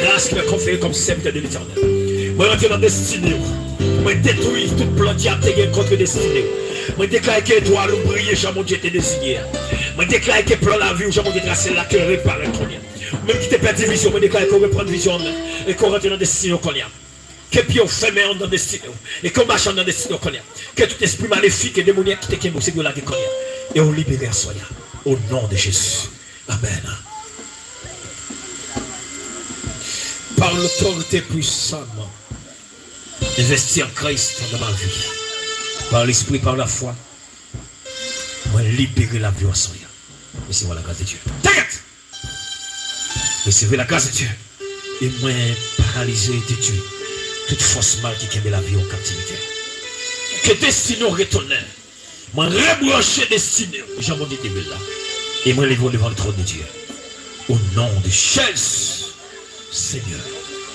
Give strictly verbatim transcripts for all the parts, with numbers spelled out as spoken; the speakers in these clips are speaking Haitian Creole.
Gras ki mwen konfere kòm sèvitè de Letènèl. Mwen rantre nan destine w. Mwen detwi tout plan dyab te gen kont destine w. Mwen deklare ke etwal ou briye jan Bondye te deziye a. Mwen deklare ke plan lavi w jan Bondye trase l la ke l reparèt kounye a. Ou menm ki te pèdi vizyon, mwen deklare ke w reprann vizyon an men e ke w rantre nan destine w kounye a. Ke pye w fèmen anndan destine w e ke w mache anndan destine w kounye a. Ke tout espri malefik e demonyak ki te kenbe w, se pou yo lage kounye a. E w libere aswè a. O non de Jezi. Amen. Par l'autorité puissamment investie en Christ dans ma vie, par l'esprit, par la foi, mwen libere lavi w aswè a. Recevez la grâce de Dieu. Take it! Recevez la grâce de Dieu. E mwen paralize, detwi tout fòs mal ki kenbe lavi w an kaptivite. Ke destine w retounen. Mwen rebranche destine w jan Bondye te vle l la. E mwen leve w devan le trône de Dieu. O non de Jezi, Senyè,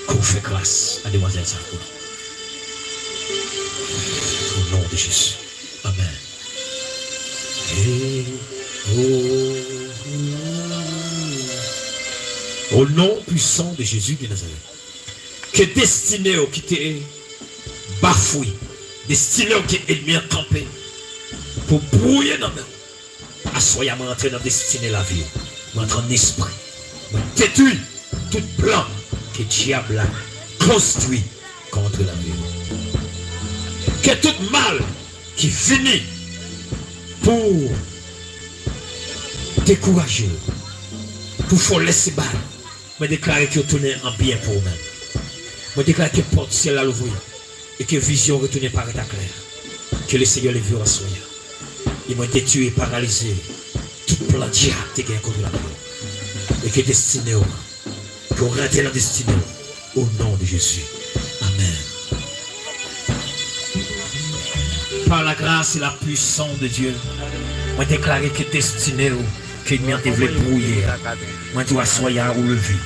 ke w fè gras a demwazèl sa pou nou. O non de Jezi. Amen. E, o, o non puissant de Jésus de Nazareth. Ke destine w ki te bafwe, destine w ke ènmi an kanpe pou bwouye nan men w. Aswè a, mwen antre nan destine lavi w. Mwen antre an espri. Mwen detwi tout plan ke dyab la konstwi kont lavi w. Ke tout mal ki vini pou dekouraje w, pou fè w lèse bay, mwen deklare ke yo tounen an byen pou ou menm. Mwen deklare ke pòt syèl la louvri e ke vizyon retounen parèt aklè. Ke Lesenyè leve w aswè a. E mwen detwi e paralize tout plan dyab te gen kont lavi w. E ke destine w, ke w rantre nan destine w. O non de Jezi. Amen. Par la grâce et la puissance de Dieu, mwen deklare ke destine w ke ènmi an te vle bwouye a, mwen di w aswè a ou leve.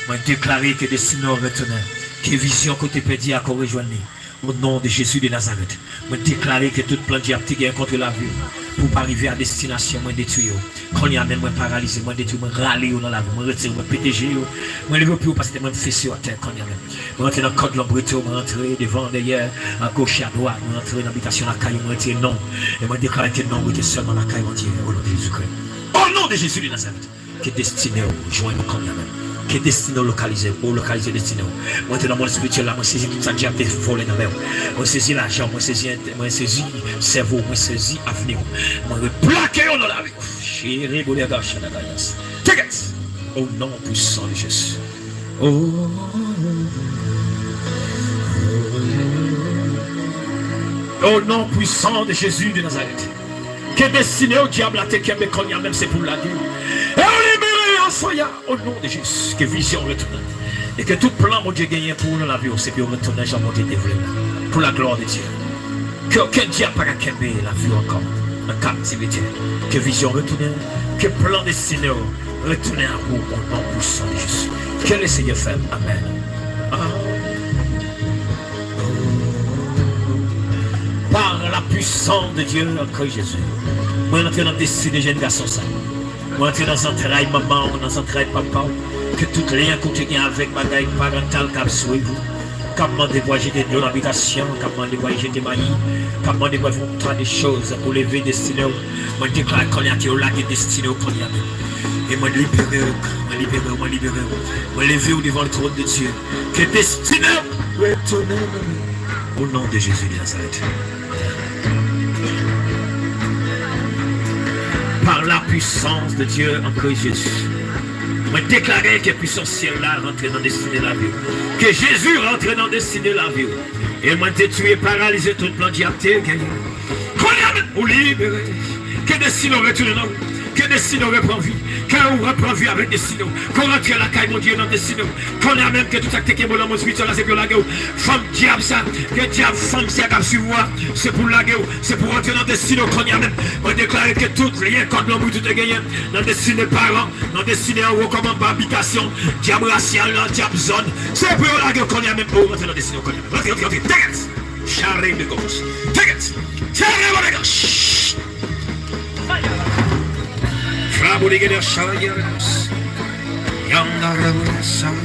Mwen deklare ke destine w retounen. Ke vizyon ke w te pèdi a ke w rejwenn li. O non de Jezi de Nazarèt, mwen deklare ke tout plan dyab te gen kont lavi w pou w pa rive a destinasyon, mwen detwi yo. Kounye a menm, mwen paralize, mwen detwi, mwen rale yo nan lavi w, mwen retire, mwen pete je yo, mwen leve yo pi wo pase tè, mwen fese yo atè kounye a menm. Mwen rantre nan kòd lonbrite w, mwen rantre devan, dèyè, a goch e a dwat, mwen rantre nan abitasyon lakay yo, mwen retire non w. E mwen deklare ke non w rete sèlman lakay Bondye, o non de Jezikri. O non de Jezi de Nazarèt. Ke destine w jwenn ou kounye a menm. Ke destine w lokalize, ou lokalize destine w. Mwen te nan mond espirityèl la, mwen sezi tout sa dyab te vòlè nan men w. Mwen sezi lajan, mwen sezi ent-, mwen sezi sèvo, mwen sezi avni w. Mwen replake yo nan lavi w. Chiri boulè gach nan gayas. Take it! O non pwisan de Jezi. O non pwisan de Jezi de Nazarèt. Ke destine w dyab la te kenbe kounye a menm se pou l lage. E w libere aswè a, o non de Jezi. Ke vizyon w retounen. E ke tout plan Bondye genyen pou ou nan lavi w, se pou yo retounen jan Bondye te vle l. Pour la gloire de Dieu. Ke okenn dyab pa ka kenbe lavi w ankò an kaptivite. Ke vizyon retounen. Ke plan destine w retounen a ou, o non pwisan de Jezi. Ke Lesenyè fè m. Amèn. Ah. Par la puissance de Dieu en Christ Jésus. Mwen rantre nan destine jèn gason sa. Mwen rantre nan zantray manman w, nan zantray papa w. Ke tout lyen ke w te gen avèk bagay parantal k ap swiv ou, k ap mande pou al jete dlo nan abitasyon, k ap mande pou al jete mayi, k ap mande pou al fè yon ta de choz pou leve destine w. Mwen deklare kounye a ke yo lage destine w kounye a menm. E mwen libere w, mwen libere w, mwen libere w. Mwen leve w devan le trône de Dieu. Ke destine w retounen nan men w. O non de Jezi de Nazarèt. Par la puissance de Dieu en Christ Jésus. Mwen deklare ke pwisans syèl la rantre nan destine lavi w. Ke Jezi rantre nan destine lavi w. E mwen detwi e paralize tout plan dyab te genyen. Kounye a menm, ou libere. Ke destine w retounen nan ou. Ke destine w repran vi. Ke ou repran vi avèk destine w. Ke w rantre lakay Bondye nan destine w. Kounye a menm, ke tout sa k te kenbe w nan mond espirityèl la, se pou yo lage w. Fanm dyab sa, ke dyab fanm sa k ap swiv ou a, se pou lage w. Se pou rantre nan destine w kounye a menm. Mwen deklare ke tout lyen kòd lonbrit ou te genyen nan destine paran, nan destine anwo kòm anba abitasyon, dyab rasyal la, dyab zòn, se pou yo lage w kounye a menm, pou w rantre nan destine w kounye a menm. Rantre, rantre, rantre. Degaj! Chare de gos. Take it! Chare de gos. Fraboligede chare de gos. Yanda rabra sanda.